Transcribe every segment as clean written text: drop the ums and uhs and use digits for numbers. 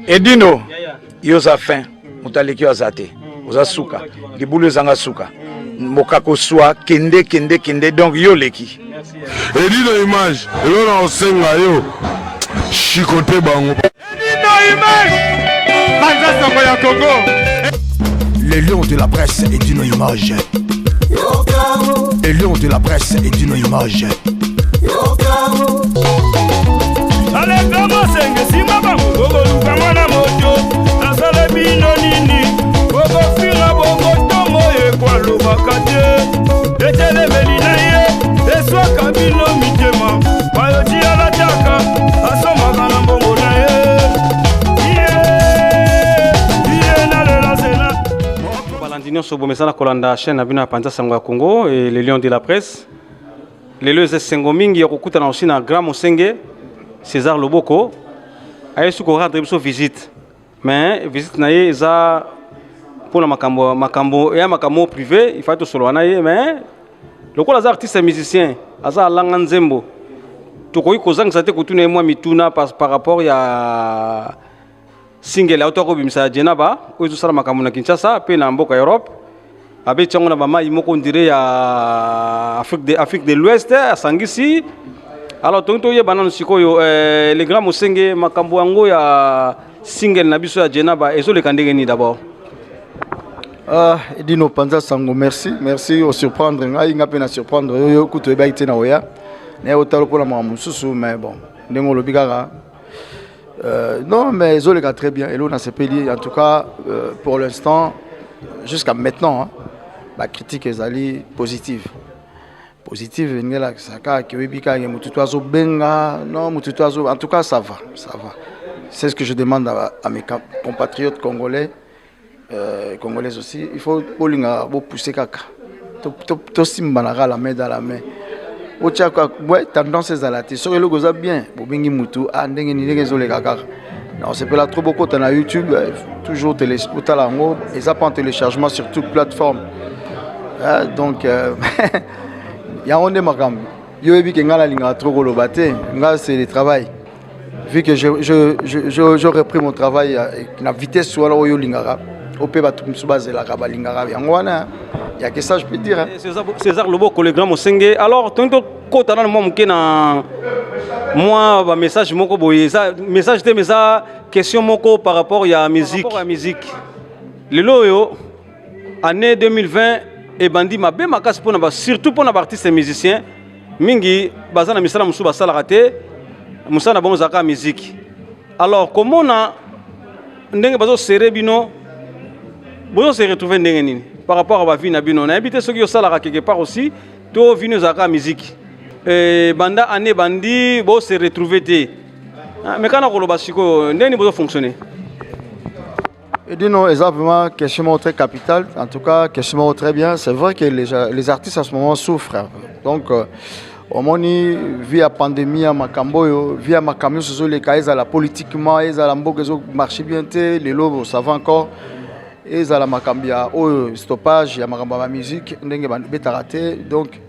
Edino, yo oza fin, moto aleki yo aza te, oza suka, libulu ezanga suka, mokako swa, kende kende kende, donc yo oleki. Edino image, eloko na kosenga yo, chicote bango. Edino image, panza sango ya Congo. Le lion de la presse Edino image. Le lion de la presse Edino image. Aleka mosenge nsima bango bokoluka mwana moto nasala bino nini bokofinga bokotongo ekwalobaka te etelemeli na ye eswaka bino mitema bayoti alataka asomaka na mbongo na ye ye nalela zela. Balandi nyonso bomesana kolanda chaîne na bino ya Panza Sango ya Congo et le lion de la presse. Lelo eza esengo mingi ya kokutana aussi na grand Mosenge César Loboko aye su ko rendre biso visite, mais visite na ye eza mpona makambo makambo ya makambo privé. Il fallait tosolola na ye, mais lokola aza artiste musicien, aza alanga nzembo, tokoki kozangisa te kotuna ye mwa mituna par rapport ya single auta kobimisa ya Jenaba oyo ezosala makambo na Kinshasa mpe na mboka Europe. Abeti yango na bamai moko ndire ya Afrique de l'Ouest asangisi. Alors tongi toyeba nano sikoyo, le grand Mosenge, makambo yango ya single na biso ya Jenaba ezoleka ndenge nini d'abord? Ah, Edino Panza Sango, merci. Merci au surprendre ngai, nga pe na surprendre yo yo kutu ebaki te na oya. Na otalo mpona makambo mosusu, mais bon, ndenge olobi kaka. Non, mais ezoleka très bien. Elo nasepeli en tout cas pour l'instant, jusqu'à maintenant, hein, ba critique ezali positive. Positive ndenge elakisaka kaka oyebi kaka motu to azobenga non motu to azo, en tout cas ça va, ça va. C'est ce que je demande à mes compatriotes congolais, congolaises aussi. Il faut bolinga bopousser kaka, tosimbanaka la main dans la main, otiaka ouais, tendance ezala te. Soki eloko eza bien, bobengi mutu a ndenge nini, ndenge ezoleka kaka. Nasepela trop bokota na YouTube, toujours télé, otala yango, eza pas en téléchargement sur toute plateforme. Ah, donc yango nde makambo. Yo oyebi ke ngai nalingaka trop koloba te. Ngai, c'est le travail. Vu que je repris mon travail na vitesse wana oyo olingaka, oyo mpe bato mosusu bazelaka, balingaka yango wana, ya que ça je peux dire, hein. César Loboko, le grand Mosenge. Alors tongi tokota nano mwa moke na mwa bamessage moko boye. Eza message te, mais eza question moko par rapport ya musique. Ya musique lelo oyo, année 2020 ebandi mabe makasi mpona ba, surtout mpona baartiste musicien mingi. Baza na misala mosusu basalaka te, mosala na bango ezalaka ya musique. Alors komona ndenge bazosere bino, bozose retrouver ndenge nini par rapport à bavie na bino? Nayebi te soki osalaka quelque part aussi to vino ezalaka ya musique. Banda année bandi, bose retrouver te. Mais kana koloba sikoyo ndenge nini bozofonctionner? Edino, eza vraiment question très capitale. En tout cas, question très bien. C'est vrai que les artistes en ce moment souffrent. Donc, omoni via pandémie ya makambo oyo, via makambo nyonso ezoleka, ezala politiquement, ezala mboka ezomarche bien te lelo, ça va encore, ezala makambo ya oyo stoppage ya makambo ya bamusique, ndenge babetaka te. Donc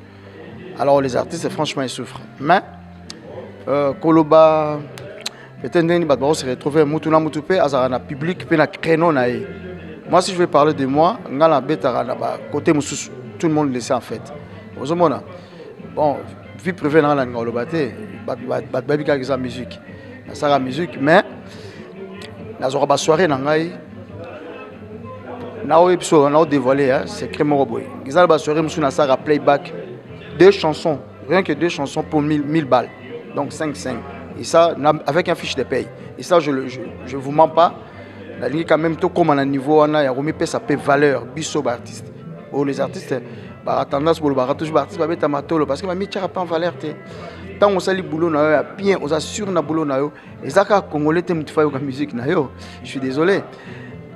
alors les artistes, franchement, ils souffrent. Mais koloba peut-être ndenge nini bato bako se retrouver, mutu na mutu mpe azalaka na public mpe na créneau na ye. Moi, si je vais parler de moi, nga nabetaka na bakote mosusu, tout le monde le sait en fait. Ozomona, bon, vie privée nanga nalinga koloba te, bato bayebi kaka eza musique, nasalaka musique. Mais nazwaka basoirée na ngai, naoyebi biso, naodévoile secret moko boye. Eza na basoirée mosusu nasalaka playback, deux chansons, rien que deux chansons pour 1000, 1000 balles, donc 5 5, et ça avec un fiche de paye. Et ça, je vous mens pas. Nalingi quand même tokóma na niveau wana ya komipesa mpe valeur, biso baartiste oyo. Les artistes baka tendance bolobaka toujours baartiste babeta matolo parce que bamitiaka mpe en valeur te. Ntango osali boulot na yo ya bien, oza sûr na boulot na yo, eza kaka congolais te motu fa yoka musique na yo. Je suis désolé,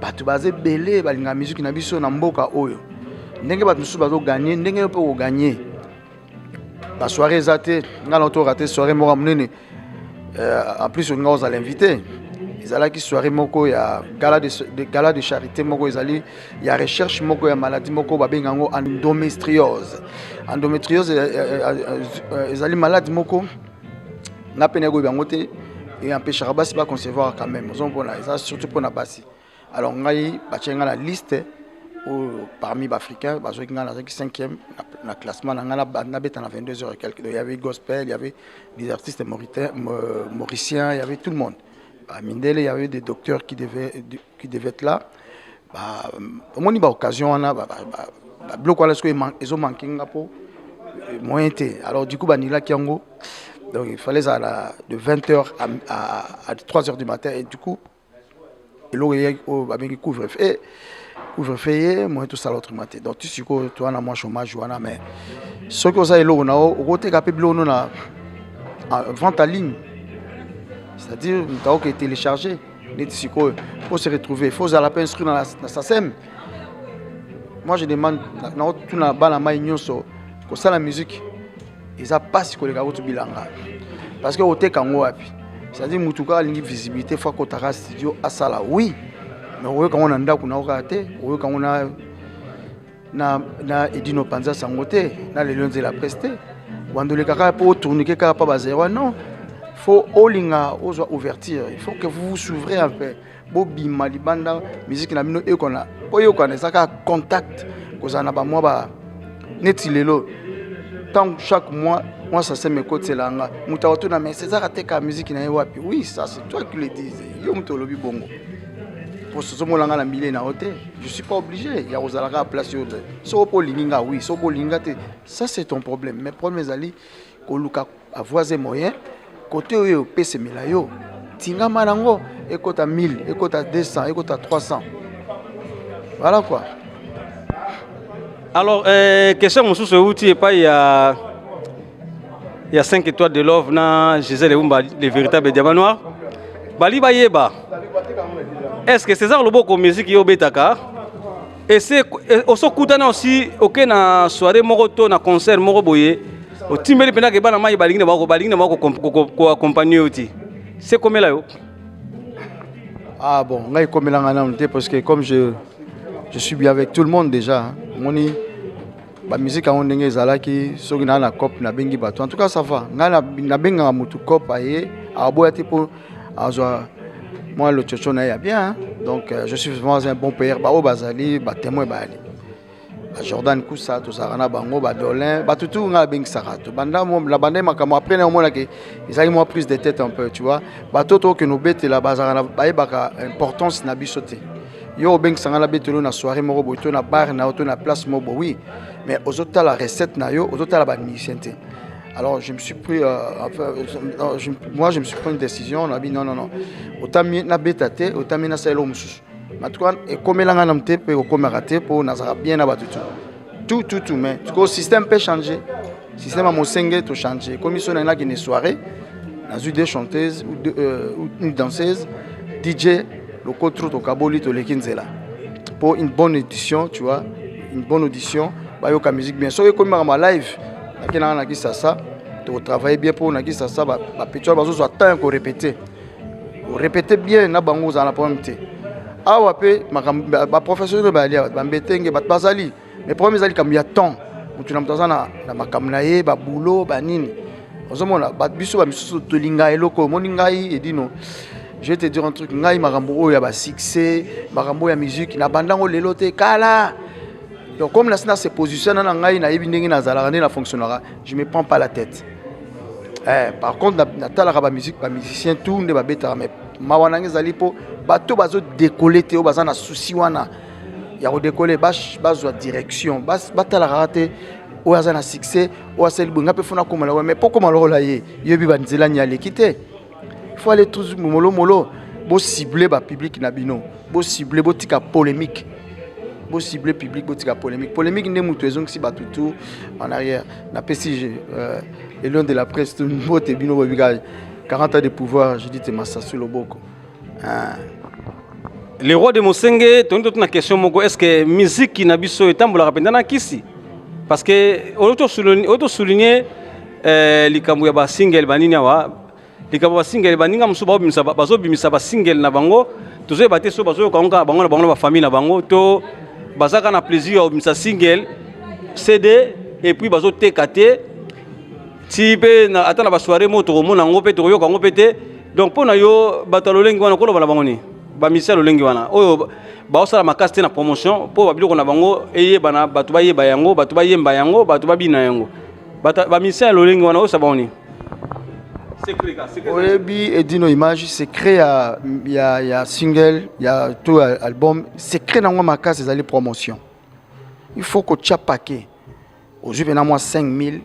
bato baza ebele balingaka musique na biso na mboka oyo. Ndenge bato mosusu bazoganye, ndenge yo mpe okoganye. Basoirée eza te. Ngai na to raté soirée moko ya monene. En plus olinga ozala invité. Ezalaki soirée moko ya gala de charité moko, ezali ya recherche moko ya maladie moko babenga yango endométriose. Endométriose ezali maladie moko nga mpe nayekoyeba yango te. Empêchaka basi baconcevoir quand même. Ozomona, eza surtout mpona basi. Alors ngai, batie ngai na liste oyo parmi baafricain bazwaki ngai, nazalaki cinquième na classement na ngai. Nabeta na 22 heures et quelques. Donc, il y avait gospel, il y avait des artistes mauriciens, il y avait tout le monde, bamindele, il y avait des docteurs qui devaient être là. Omoni, baoccasion wana, babiloko wana soki ezomanke nga mpo moyen te. Alors du coup banilaki yango. Donc il fallait ezala de 20 heures à 3 heures du matin. Et du coup eloko eyaki oyo babengi couvre-feu. Couvre-feu ye, moyen tosala autrement te. Donc ti sikoyo toza na mwa chômage wana. Mais soki oza eloko na yo, okoteka mpe biloko no na vente en ligne, c'est-à-dire moto akoki télécharger. Neti sikoyo, faut se retrouver, faut ozala mpe inscrit na SACEM. Moi je demande, naotuna bana mai nyonso, kosala musique eza mpasi koleka kutu bilanga, parce que oteka yango wapi? C'est-à-dire mutu kaka alingi visibilité, faut akotaka studio asala. Oui, mais oyoka yango na ndako na yo kaka te, oyoka yango na Edino Panza Sango te, na Lelo Nzela Presse te, wandoleka kaka mpo otournike kaka mpa bazero. Non, faut olinga ozwa ouverture, il faut que vous vous s'ouvrez un peu, bobima libanda, musique na bino eyokana. Mpo eyokana, eza kaka contact, kozala na bamwa ba neti lelo. Ntango chaque mois moi SACEM ekotela nga, moto akotuna: "Mais César ateka musique na ye wapi?" Oui, ça c'est toi qui le dis, yo moto olobi bongo, po ozomona nga na milieu na yo te. Je suis pas obligé ya kozala kaka place oyo te. Soko mpo olingi nga, oui, soko mpo olingi nga te, ça c'est ton problème. Mais problème ezali koluka avoirs et moyen. Côté oyo opesemela yo, tingama nango, ekota 1000, ekota 200, ekota 300, voilà quoi. Alors question mosusu euti epai ya 5 étoiles de love na Gisèle Eumba, le véritable diamant noir. Bali bayeba, est ce que César Loboko, musique ye obetaka, ese osokutana aussi oke na soirée moko to na concert moko boye, otimbeli mpenza ke bana mai balingi na bango, balingi na bango koaccompagne yo ti se komela yo? Ah bon, ngai ekomelanga nanu te, parce que comme je suis bien avec tout le monde déjà, omoni bamusike yango ndenge ezalaki. Soki naa na cop, nabengi bato, en tout cas ça va. Ngai nabengaka motu cop, aye, aboya te mpo azwa mwa lochocho na ye ya bien, hein? Donc je suis vraiment un bon père. Baoyo bazali batémoin, bayali bajordan Kusa, tozalaka na bango, badolin, bato tu ngai abengisaka. Tobanda na banda makambo, après na omonaki ezalaki mwa prise de tête un peu, tu vois. Bato tokende obetela, bazalaka bayebaka importance na biso te. Yo obengisanga na betelo na soirée moko boye, to na bar na yo, to na place moko boye, oui, mais ozotala recette na yo, ozotala bamusicien te. Alors je me suis pris enfin, non, moi je me suis pris une décision. On a dit non, non, non, otami nabeta te, otami nasala eloko mosusu. En tout cas ekomelanga nanu te, mpe ekokomaka te, mpo nazalaka bien na bato tout, tout, tout, tout. Mais tout système peut changer, système ya mosenge tochange. Ekomi so ngai nakende soirée, nazwi deux chanteuses ou, deux, ou une danseuse, DJ lokotro, tokaboli, toleki nzela pour une bonne édition, tu vois, une bonne audition, bayoka musique bien. Soki ekomi makambo ya live, nakendanga na Kisasa, tokotravaille bien, mpo na Kisasa bapeti wana bazozwa temps ya korépéter, korépéter bien na bango, ozala na problème te. Awa mpe makambo baprofessionnel bayali awa, bambetenge, bato bazali, mais problème ezali likambo ya temps. Motu na moto aza na makambo na ye, babulo banini. Ozomona biso bamisusu tolinga eloko. Omoni ngai Edino, je vais te dire un truc: ngai makambo oyo ya basuccès, makambo oyo ya musique, na bandango lelo te, kala. Donc comme nasi na se positionne na ngai, nayebi ndenge nazalaka, ndenge na fonctionnera, je me prends pas la tête. Par contre natalaka bamusique, bamusicien tout nde babetaka. Mais mawa na ngai ezali mpo bato bazodécoller te, oyo baza na souci wana ya kodécoller, bazwa direction, batalaka te oyo aza na succès, oyo asali boye, nga mpe fona koma lokola. Mais mpo koma lokola ye, yoyebi banzela ni aleki te. Il faut aller toujours mollo mollo. Bocible bapublic na bino, bocible, botika polémique, bocible public, botika polémique. Polémique nde moto ezongisi bato tout en arrière. Napesi le lion de la presse mbote. Bino boyebi 40 ans de pouvoir, je dis te Masasu Loboko, ah. Le roi de Mosenge, tondi totuna question moko: est ce que musique na biso etambolaka mpenza na kisi? Parce que oyo tosouligne likambo ya basingle banini awa, likambo ya basingle, baninga mosusu bazobimisa basingle na bango, tozoyeba te so bazoyoka yango kaka bango na bango na bafamille na bango, to baza kaka na plaisir ya kobimisa single, CD, et puis bazoteka te ti mpe ata na basoirée moko tokomona yango mpe tokoyoka yango mpe te. Donc mpo na yo, bato ya lolenge wana, koloba na bango nini? Bamusicien ya lolenge wana oyo baosala makasi te na promotion mpo babiloko na bango eyebana, bato bayeba yango, bato bayemba yango, bato babina yango, bamusicien ya lolenge wana, oyosa bango nini? Oyebi, Edino Image, secret ya single ya to ya album, secret nango makasi ezali promotion. Il faut kotia paquet. Ozwi mpena mwa 5000,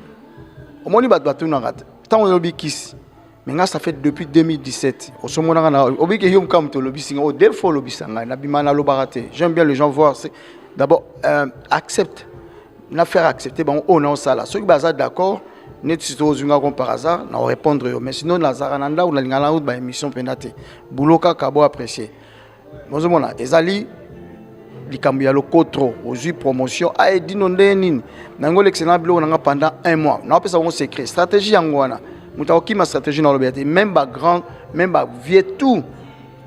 omoni bato batunaka te. Ntango olobi kisi, mais nga, ça fait depuis 2017 osomonaka na obiki yo moka moto olobisi nga o deux fois, olobisa ngai, nabima, nalobaka te. J'aime bien les gens voir, c'est d'abord accepte na faire accepter bango oyo naosala. Soki baza d'accord, neti si tozwi nga comme par hasard na répondre yo, mais sinon nazalaka na ndako, nalingaka na baémission mpenza te, boulot kaka. Bo apprécier, ozomona ezali likambo ya lokotro. Ozwi promotion aedino ndenge nini nango, olekisa biloko nanga pendant un mois, naopesa bango secret, stratégie yango wana. Moto akokima stratégie na olobela te, même bagrand, même bavieux, tout.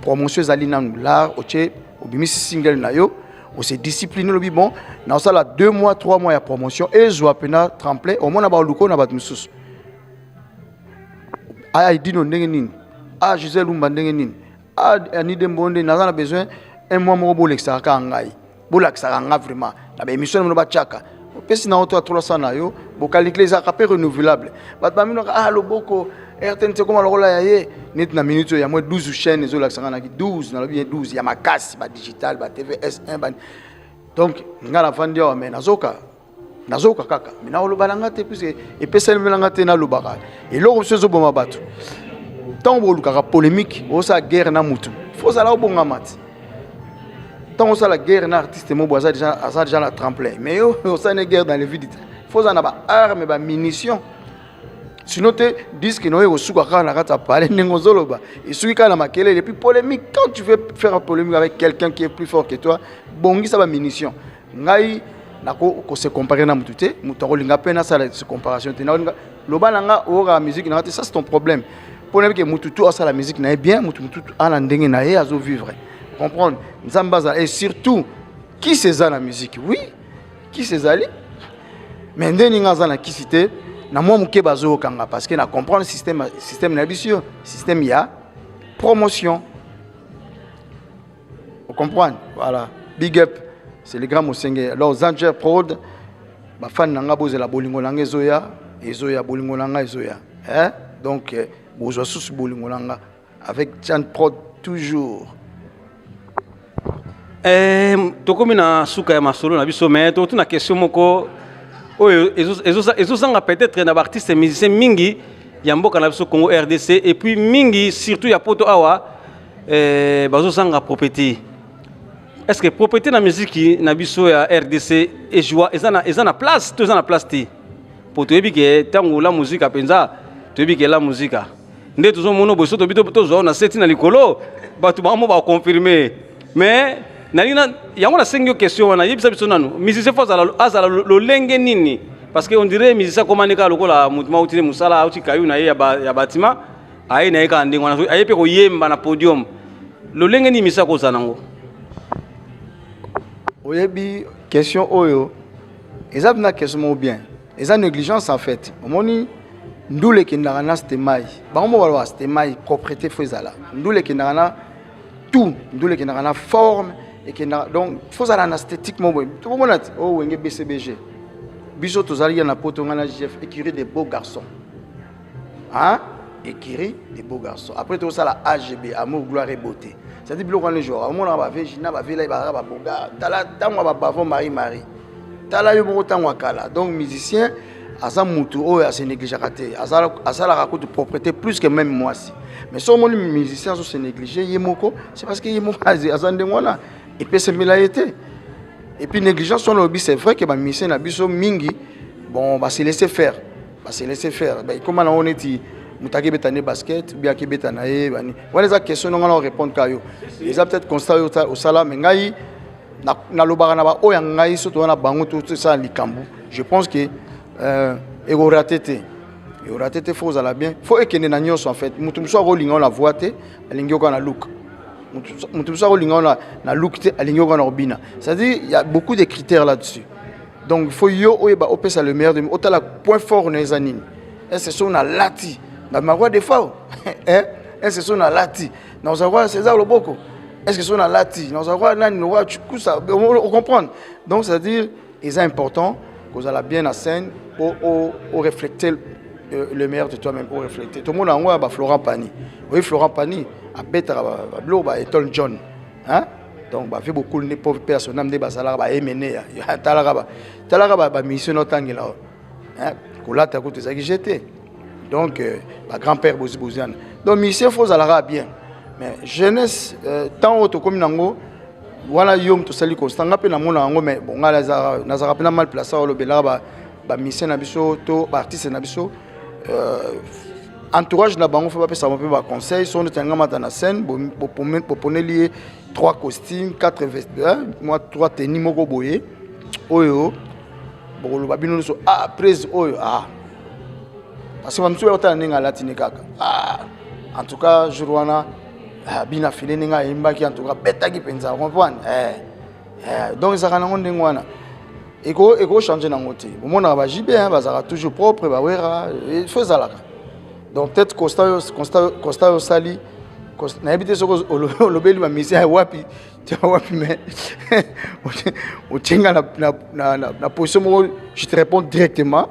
Promotion ezali nanu l'art. Otie, obimisi single na yo, ose discipline, olobi bon, naosala 2 mois, 3 mois ya promotion, ezwa mpena tremplin, omona baluko na bato mosusu. Aya edino ndenge nini, a Gisele Lumba ndenge nini, a Anide Mbonde, naza na besoin un mois moko bolekisaka kaka ngai, bolakisaka nga vraiment na baémission na bino. Batiaka, opesi na yo to ya 300 na yo, bokalikile, ezalaka mpe renouvelable. Bato baminaka, ah, loboko RTNC koma lokola ya ye neti na minute oyo ya mwa 12 chaîne ezolakisanga naki 12, nalobi ye 12 ya makasi, badigital, batv S1 ba. Donc nga nafandi awa, mais nazoka kaka, mais nakoloba na nga te puisque epesani nga te. Nalobaka eloko mosusu ezoboma bato. Ntango bolukaka polémique, osala guerre na mutu, fo ozala obongama ti ntango osala guerre na artiste moko aza déjà na tremplin, mais yo osala ne guerre dans le vide te. Fo ozala na baarme, bamunition, sinon te disque na oyo ekosuka kaka na kati ya pale ndenge ozoloba, esuki kaka na makelele. Et puis polémique, quand tu veux faire polémique avec quelqu'un qui est plus fort que toi, bongisa bamunition. Ngai nako kose comparer na mutu te. Moto akolinga mpe nasala se comparaison te. Nakolinga loba na nga oyokaka musique na nga te, ça c'est ton problème. Mpo nayebi ke mutu tu asala musique na ye bien, mutu ana ndenge na ye azovivre, comprendre. Nzambe azala. Et surtout kisi eza na musique, oui, kisi ezali, mais nde ninga aza na kisi te, na mwa moke bazoyokanga parce que na comprendre système na biso yo, système ya promotion, vous comprendre. Voilà, big up, c'est le grand Mosenge. Alors Zanger Prod, bafani na nga, bozela bolingo na nga ezoya, ezoya, bolingo na nga ezoya, hein? Donc bozwa susu bolingo na nga avec Chan Prod toujours. Tokomi na suka ya masolo na biso, mais tokotuna question moko oyo ezozanga peut-être na baartiste musicien mingi ya mboka na biso Congo RDC, et puis mingi surtout ya poto awa, bazozanga propriété. Est ce que propriété na musique na biso ya RDC ejoua, eza na place to eza na place te? Po toyebi ke ntango la musique mpenza, toyebi ke la musique nde tozomona boye, so tobi tozwa na se ntina likolo, bato bango baconfirme. Mais nalingi na yango, nasengi yo question wana, yebisa biso nanu, musicien fo azala lolenge nini? Parce que on dirait musicien akomani kaka lokola motu ma auti ne mosala, auti kayu na ye ya batima, aye na ye kaka ndenge wana, aye mpe koyemba na podium. Lolenge nini musicien akozala nango? Oyebi, question oyo eza mpena question moko bien. Eza négligence en fait. Omoni, ndula ekendaka na stemai, bango mo balobaka stemai. Propreté fo ezala. Ndula ekendaka na tout, ndula ekendaka na forme, ekendaka. Donc fo ozala na esthétique moko boye. Tokomona ti oyo Wenge BCBG, biso tozalaki na poto, ngai na GF, écurie des beaux garçons, hein? Écurie des beaux garçons. Après tozosala AGB, amour, gloire et beauté, c'est-à-dire biloko wana ejoaka. Omonaka bavegina, bavela, bazalaka baboga. Tala ntango ya babavon, Marie Marie, tala yo moko ntango ya kala. Donc musicien aza mutu oyo ase négligeaka te, asalaka kutu propreté plus que même mwasi. Mais so omoni musicien azose néglige ye moko, c'est parce que ye moko aza ndenge wana, epesemela ye te. Et puis négligence wana olobi, c'est vrai que bamusicien na biso mingi, bon, base laisser faire, base laisser faire. Ekóma nango neti moto akebeta ne basket ou akebeta na ye bani. Wana eza question nonga na répondre ka yo, eza peut-être constat oyo osala. Mais ngai nalobaka na baoyo ya ngai, so toza na bango, tosala likambo, je pense que ekorater te, ekorater te. Fo ozala bien, fo ekende na nyonso en fait. Moto mosusu akolinga yo na voix te, alingi yo kaka na look. Moto mosusu akolinga yo na look te, alingi yo kaka na kobina. C'est-à-dire, il y a beaucoup de critères là-dessus. Donc il faut yo oyeba opesa le meilleur de, otala point fort na eza nini. Est-ce so nalati na maroi des fois, Est ce que so nalati nakozala kwa César Loboko? Est ce que so nalati nakozala kwa nani lokwa Kusa? Ocomprendre? Donc, c'est à dire, eza important kozala bien na scène po oreflecter le meilleur de toi-même, oreflecter. Tomona yango ya baFlorent Pagny. Oyi, Florent Pagny abetaka babiloko ba Elton John, hein? Donc bave bokulu nde pauvre mpe ya sonam nde bazalaka baemene ya talaka talaka bamission notangela oyo kolata kutu ezalaki jete. Donc bagrand père bozi boziana. Donc musicien, faut ozalaka bien. Mais jeunesse, temps oyo tokomi nango wana, yo moto osali constat, nga mpe namona yango. Mais bon, nga nazalaka mpena mal placé olobelaka bamusicien na biso to baartiste na biso. Entourage na bango, faut bapesa bango mpe baconseil. So neti yanga mata na scène, boponeli ye trois costumes, quatre vestes, mwa trois tenues moko boye oyo bokoloba bino nyonso: "Ah, prise oyo, ah." Parce que bamosusu bayotala ndenge alati ne kaka. Ah, en tout cas, jour wana, ah, bina file ndenge ayembaki, en tout cas betaki mpenza, comprendre. Donc ezalaka nango ndenge wana, ekochange nango te. Bomonaka baJB bazalaka toujours propre, baWera, il faut ezalaka. Donc peut-être constat oyo osali, nayebi te soki olobeli bamusicien ya wapi wapi, mais otienga na position moko. Je te réponds directement: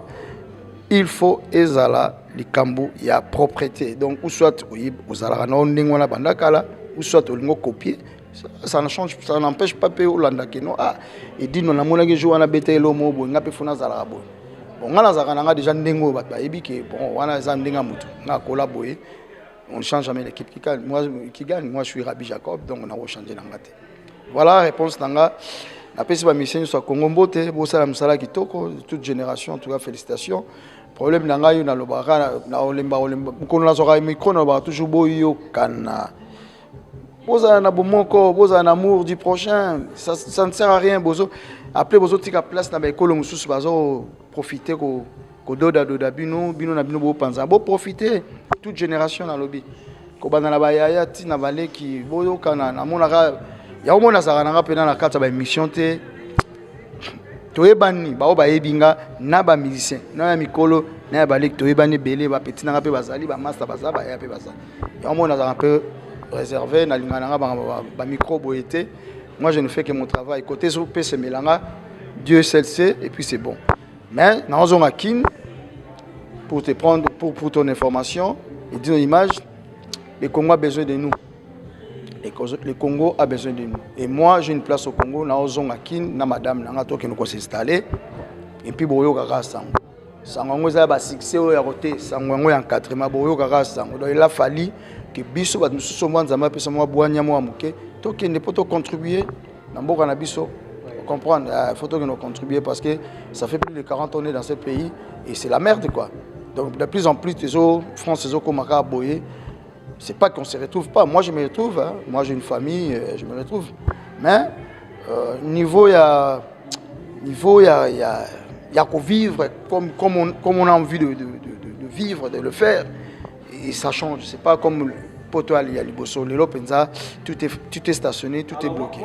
il faut ezala likambo ya propreté. Donc, ou soit ozalaka na ndenge wana banda kala, ou soit olingi ocopier, ça ne change, ça n'empêche pas mpe olandaki no. Ah, Edino, namonaki jour wana beta elo moko boye, nga mpe faut nazalaka boye. Bon, nga nazalaka na nga déjà ndenge oyo bato bayebi ke bon, wana eza ndenge ya motu nga akola boye. On ne change jamais l'équipe qui gagne. Moi, qui gagne, moi je suis Rabbi Jacob, donc on a changé na nga te. Voilà réponse na nga. Napesi bamusicien nyonso ya Congo mbote, bosala mosala kitoko, toute génération, en tout cas félicitations. Problème na ngai oyo nalobaka na olemba olemba, mokolo nazwaka micro, nalobaka toujours: boyokana, bozala na bomoko, bozala na amour du prochain. Ça ne sert à rien. Bozo après bozotika place na baekolo mosusu, bazoprofite kododadoda bino, bino na bino bopanza. Boprofite, toute génération, nalobi kobanda na bayaya ntina baleki, boyokana. Namonaka yango, mona azalaka nanga mpena na kati ya baémission te. Toyebani, bao bayebi nga na bamusicien na ya mikolo na ya baleki, toyebani ebele. Bapeti nanga mpe bazali, bamaster baza, baya mpe baza. Yango mona azalaka mpe réservé, nalingaka nanga bamicro boye te. Moi, je ne fais que mon travail. Côté ezopesemelanga, Dieu seul sait, et puis c'est bon. Mais naozonga Kine pour te prendre pour ton information et dire image: le Congo a besoin de nous, le Congo a besoin de nous et moi, j'ai une place au Congo. Naozonga Kine na madame nanga, tokende kos'installer et puis boyokaka sango. Sango yango eza ya basuccès oyo ya kote, sango yango ya encadrement, boyokaka sango. Donc il a fallu que biso bato mosusu, mwa Nzambe apesa mwa bwanya mwa moke, tokende mpo tocontribue na mboka na biso. Comprendre, il faut tokende contribuer parce que ça fait plus de 40 ans on est dans ce pays et c'est la merde, quoi. Donc de plus en plus ezo France ezokomaka boye. C'est pas qu'on se retrouve pas. Moi, je me retrouve, hein. Moi, j'ai une famille, je me retrouve, mais niveau ya vivre comme on a envie de vivre, de le faire, et ça change. C'est pas comme poto ya liboso. Lelo mpenza, tout est stationné, tout est bloqué.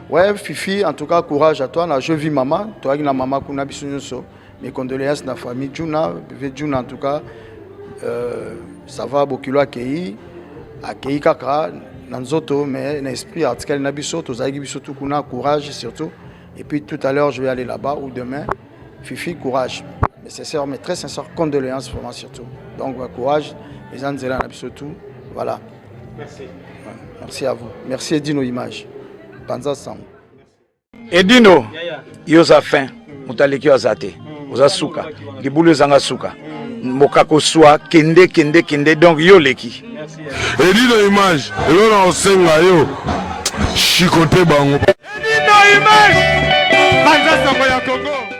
Ouais, Fifi, en tout cas courage à toi. Na je vis mama, toyaki na mama kuna, biso nyonso. Mes condoléances na famille Juna, bébé Juna. En tout cas, ça va. Bokilo akei, akei kaka na nzoto, mais na esprit atikali na biso, tozalaki biso tu kuna. Courage surtout. Et puis tout à l'heure, je vais aller là-bas ou demain. Fifi, courage, mais sincère, mais très sincère condoléances vraiment surtout. Donc courage, eza nzela na biso tout. Voilà. Merci. Ouais, merci à vous. Merci Edino Image, panza sango. Edino, yo oza fin, moto aleki yo aza te, oza suka, libulu ezanga suka, mokako swa, kende kende kende. Donc yo oleki. Edino Image, elo na kosenga yo shikote bango. Edino Image, panza sango ya Congo.